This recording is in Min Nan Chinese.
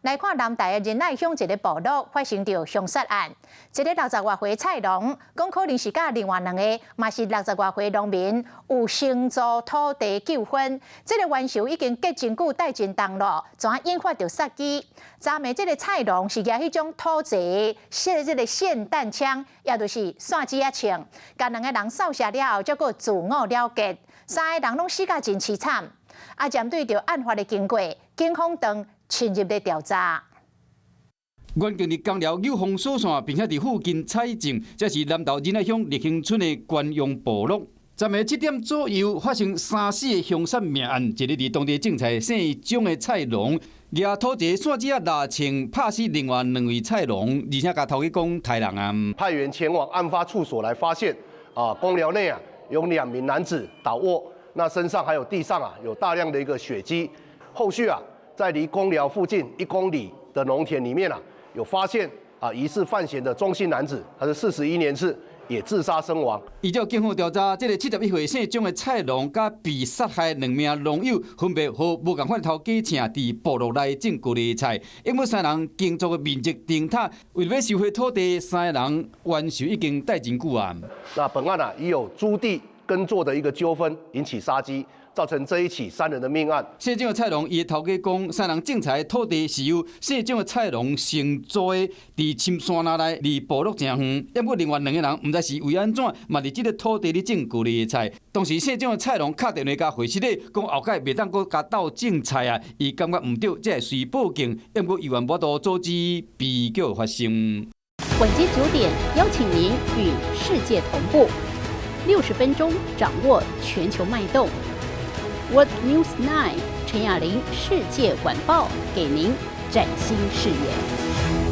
來看南台的仁愛鄉一个部落發生著兇殺案，一个六十外歲菜農，講可能是佮另外兩个，嘛是六十外歲農民有承租土地糾紛。這个冤仇已經結真久，帶真重咯，怎引發著殺機？昨暝這个菜農是舉彼種土製的這个霰彈槍，也就是散子仔槍，共兩个人掃射了後，才閣自我了結，三个人攏死甲真淒慘。啊，針對著案發的經過，警方正深入咧調查。原警佇工寮有封鎖線，並且佇附近採證，這是南投仁愛鄉立興村的關陽部落。昨暝7點左右發生三死的兇殺命案，一个佇當地種菜姓鍾的菜農，舉土製散子仔獵槍拍死另外兩位菜農，而且共頭家講刣人啊。派員前往案發處所來發現，啊，工寮內啊有兩名男子倒臥，那身上還有地上啊有大量的一個血跡。後續啊，在離工寮附近1公里的農田裡面啊，有發現啊疑似犯嫌的鍾姓男子，他是41年次，也自殺身亡。依照警方調查，這个71歲姓鍾的菜農，佮被殺害兩名農友，分別予無仝款頭家姓佇部落內種高麗菜，因為三人耕作的面積頂塔，為了欲收回土地，三个人冤仇已經帶真久啊。那本案啊，已有租地耕作的一個糾紛，引起殺機，造成這一起三人的命案。姓鍾的菜農伊的頭家講，三人種菜土地是由姓鍾的菜農承租的，佇深山內離部落誠遠。毋過另外兩個人毋知是為按怎，嘛佇這个土地裡種高麗菜。當時姓鍾的菜農敲電話共會室咧，講後蓋袂當閣共鬥種菜啊，伊感覺毋對，才會隨報警。毋過猶原無法度阻止悲劇發生。晚間9點，邀請您與世界同步，60分鐘掌握全球脈動。World News 9 陳雅玲世界晚報，給您嶄新視野。